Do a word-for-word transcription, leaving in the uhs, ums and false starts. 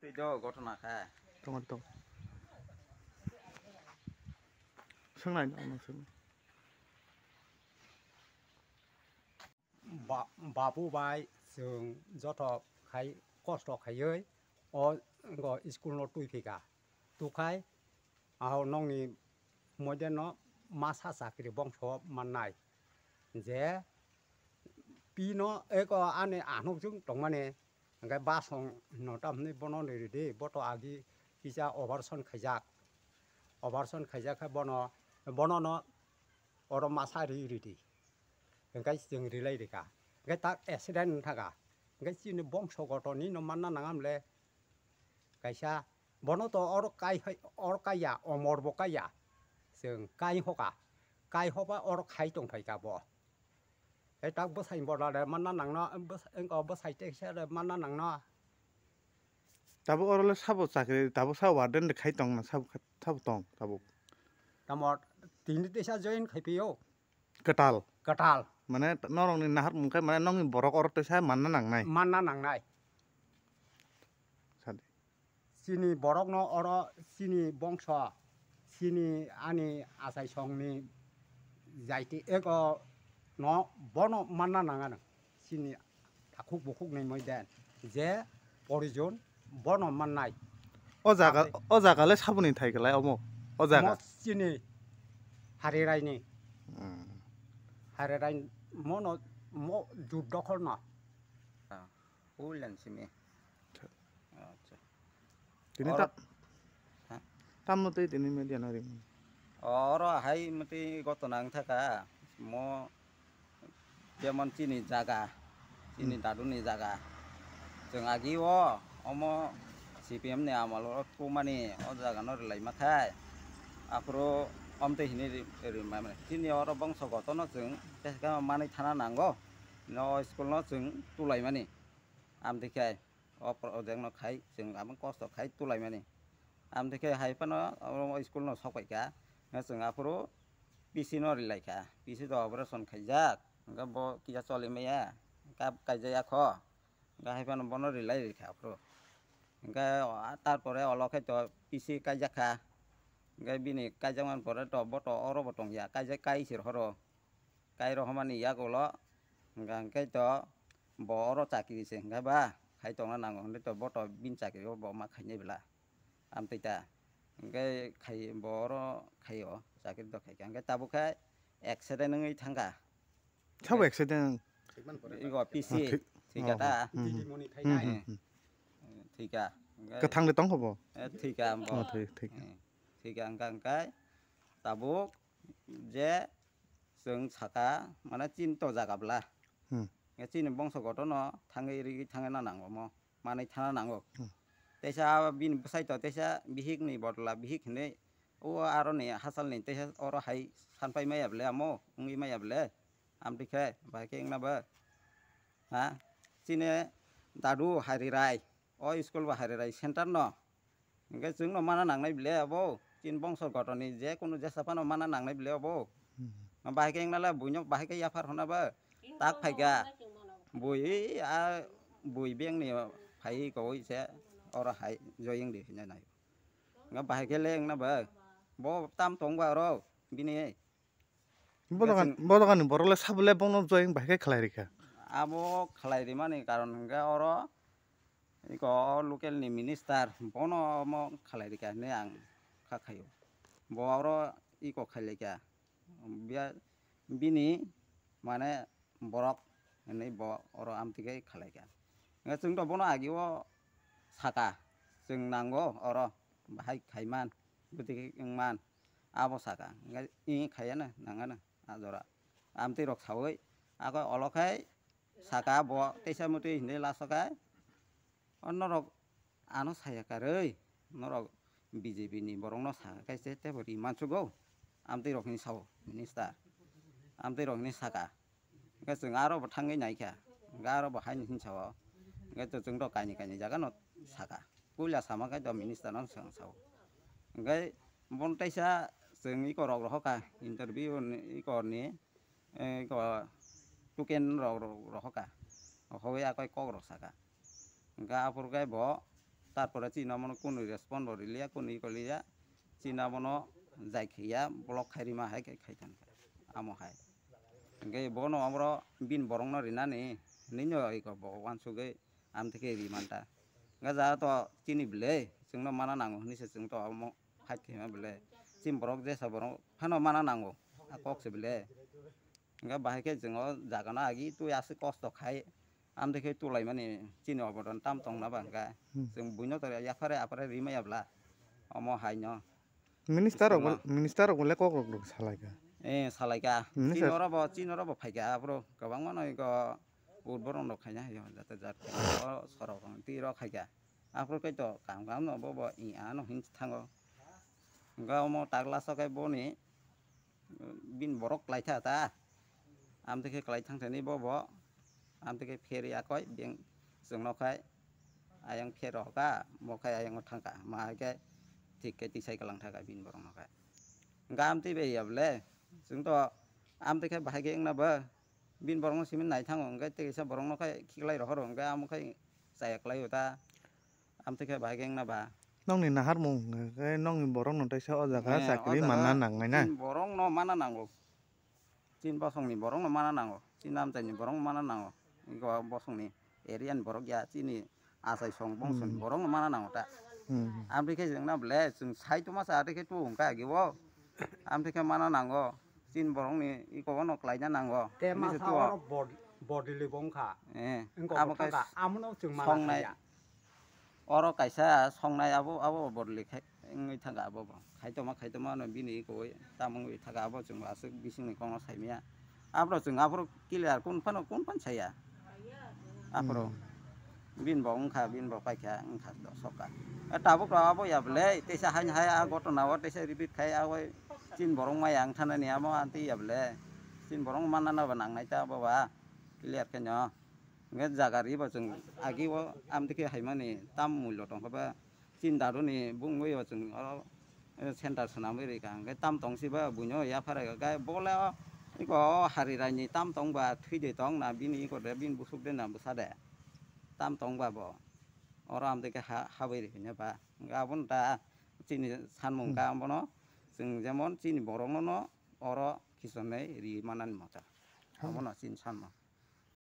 Video gotona khe. Tong, tong. Swngnai no, ano swng. Ba-, babu bai chwng joto khai kosto khaiwi o, o school no twi phika. Tukhai, aho nokni moideno masa chakri bongso mannai. Je pino eko ani anuk jung tongmani, hingke basong no tamni bono ni ridi, boto agi kisa operation khaijak. Operation khaijak khe bono, bono no oro masa ri ridi. Hingke chwng rilai rika. Hingke tak accident wngthaka. Hingke chini bongso gotoni no manna nangam le kaisa. Bono to oro kai hai, oro kaiya, omor bo kaiya. Chwng kai hoka. Kai hoba oro khai tong phaika bo. Tei tak bwsai bola de manna nangno, bwsai, engko bwsai teksa de manna nangno. Tabuk oro le sabo chakri, tabuk sabo warden de khai tong na, sabo, sabo tong tabuk. Tamo tini tesa join khai pio. Kwtal. Kwtal. Mane norokni naharmung khe mane nokni borok oro tesa manna nangnai. Manna nangnai. Sadi. Chini borokno oro chini bongso, chini ani achaisongni jaiti eko no bono manna nangano. Chini takhuk bukhuk ni moiden je porijon bono mannai. O jaga, o jaga le saboni thai kwlai omo. O jaga. Mo chini Hari Raini. Hmm. Hari Raini mono mo jut dokhol no. Ah. Ulen simi. Acha. Acha. Tini oro ta-, ha? Tamno tei tini media no ring. Oro hai mati gotona wngthaka. Mo jemon chini jaga, chini hmm, daduni jaga. Chwng agi o, omo C P M ni amal o tumani o jaga no rilai makhai. Aphuru omtwi hini ri-, ri-, ma-, ma-, chini oro bongso gotono chwng teskha manwi thana nango. No school no chwng tulaimani. Amtwi khe o project no khai chwng abang kosto khai tulaimani. Amtwi khe hai phano oro school no sok paikha. Chwng aphuru P C no rilaikha. P C to operation khaijak. Hwnkhe bo kisa choli maya. Kap kaijaya kho. Hwnkhe hai phano bono rilai rikha aphuru. Hwnkhe tarpore olo khe to P C kaijakha. Hwnkhe bini kaijakmani pore to bo to oro bo tongya. Kaijak kai sir horo. Kai rohormani yagulo, hwnkha hwnkhe to bo oro chakri se hwnkha ba, khai tongna nango hwnkhe to bo to bini chakri o bo ma khainai bwla. Amtwi ta, hwnkhe khai bo oro khai o, chakri to khai kha. Hwnkhe tabuk khe accident wngwi thangkha. Sabo accident? Igo P C, ah, thwi-, thwikha oh, ta. Hmm, hmm. Didi moni hmm, thainai. Hmm, hmm. Thwikha. Hwnkhe kwthang de tong kho bo? Eh, thwikha bo. Oh, thwi-, thwikha. Hmm. Thwikha hwnkha hwnkhe tabuk je chwng saka, mane, chini to jaga bwla. Hmm. Chini bongso gotono thangwi rigwi thangna nango mo, manwi thana nango. Hmm. Teisa bini bwsai to teisa bihik ni bodol a bihik hinwi o aroni hachal ni teisa oro hai sanpai maya bwle amo wngwi maya bwle. Amtwi khe bahai khe wngna bo. Ha? Chini dadu Hari Rai. O school bo Hari Rai center no. Hwnkhe chwngno mana nangnai bile abo. Chini bongso gotoni je kunu jesa phano mana nangnai bile abo. Hmm. Bahai khe wngna le buino bahai khe yaphar hwna bo. Tak phaikha. Bui a bui bengni phai kowoi se oro hai joyeng di hinwi nai. Nga bahai khe le wngna bo. Bo tam tong ba oro bini. Bodogan, bodogan ni borok le sabo le bono join bahai khe khlai rikha. Abo khlai rimani karon hwnkhe oro iko o local ni minister bono omo khlai rikha hinwi ang kha khaio. Bo oro iko khlai laikha. Bia-, bini mane borok hinwi bo oro amtwi khe khlai kha. Hwnkhe chwng to bono agi o saka, chwng nango oro bahai khaiman, bwtwi khe wngman. Abo saka, hwnkhe i khaiya na, nangano, a jora. Amtwi rok saui, ako olo khai saka bo teisa mutwi hinwi laso khai, o norok ano saya karwi, norok B J P ni borok no saka khai se tebo ri mansugo, amtwi rok hinwi sao, minister, amtwi rok hinwi saka. Hwnkhe chwng aro bo thangwi naikha, hwnkhe aro bo haini hinwi sao. Hwnkhe to chwngno kaini kaini jaga no saka. Puila sama khe to minister no chwng sao. Hwnkhe bono teisa chwng iko rok rohorkha interview ni iko ni, eh, iko tuken rok rohorkha. Rohorwi akoi kok rok saka. Hwnkhe aphuru khe bo Tarpore chini omono kunu respond bo riliya, kunu iko liya, chini abono jai khiya block khai rima hai khai khai tongkha amo hai. Hingke bono aboro bini borokno rinani hinwi no iko bo uansugwi amtwi khe ri manta. Hingke ja to chini bwlwi chwngno mana nango hinwi se chwng to omo fight khaima bwlwi. Chini borok jesa borok phano mana nango a kok se bwlwi. Hingke bahai khe chwng o jaga no agi twi aswk kosto khai amtwi khe tulaimani chini obodan tam tongna ba hingke Hmm. Chwng buino to yaphare aphare rimaya bwla omo hai no. Minister rok Islam. Minister rok le kok rok rok salai kha. Eh, salai kha. Minister. Chini oro bo, chini oro bo phai kha, aphuru kwbangma no iko ut borok no khaina hai jate jat o sorok twi rok khai kha. Aphuru khe to kam kam no bo bo i ano hin thango. Hingke omo tagla so khe boni bini borok kwlai tha ta. Amtwi khe kwlai thang thani bo bo. Amtwi khe pher ya koi beng chwng no khai ayang pher rw kha mo khai ayang thang kha ma hai khe thik khe tisai kwlang tha kha bini borok no khai. Hingke amtwi bai ya bwle chwng to amtwi khe bahai khe wngna bo bini borok no simi nai thango hingke tei kaisa borok no khai khiklai rohoro hingke amo khai chaya kwlai o ta. Amtwi khe bahai khe wngna ba. Nokni naharmung hwnkhe nokni borokno teisa o jaga Eh, o chakri jaga manna nangnai na? Chini borokno mana nango. Chini bosongni borokno mana nango. Chini amchaini borokno mana nango. Iko bosongni area ni borok ya chini achai song bongso ni Hmm. Borokno mana nango ta. Hmm. Amtwi khe chwngna bwle chwng sai tongma sa khe tu hwnkha agi o. Amtwi khe mana nango. Chini borokni iko bono kwlaina nango. Te Hinwi se masa tu o. Oro bod-, bodili bo wngkha. Eh, Wngkha abo bo khe thangkha. Amono chwng mana songnai. Khaiya. Oro kaisa songnai abo, abo bodoli khai, wngwi thangkha abo bo. Khaitoma, khaitoma no bini koi tamo wngwi thangkha abo chwng aswk bisingni kokno saimaya. Aphuru chwng aphuru clear kun phano, kun phano saya. Aphuru Hmm. bini bo wngkha, bini bo paikha, wngkha do sokha. E tabuk rok abo ya bwle, teisa haini hai a gotona o teisa repeat khai a oi chini borok maya wng thanani amo anti ya bwle. Chini borok manna no bo nangnai ta abo ba clear khe no. Hingke jaga riba chwng agi o amtwi khe haimani tam mullo tongkha ba chini daduni bungwi o chwng oro, eh, center swnamwi rikha hingke tam tongsi ba buino yaphar gai bole o iko o hari raini tam tong ba thwi de tong na bini iko de bini busuk de na bwsa de tam tong ba bo oro amtwi khe ha habwi rikha ba hingke abono da chini sanmung Hmm. Ka abono chwng jemon chini borok no no oro kisonwi ri manani mota. Hmm. Abono chini sanmung.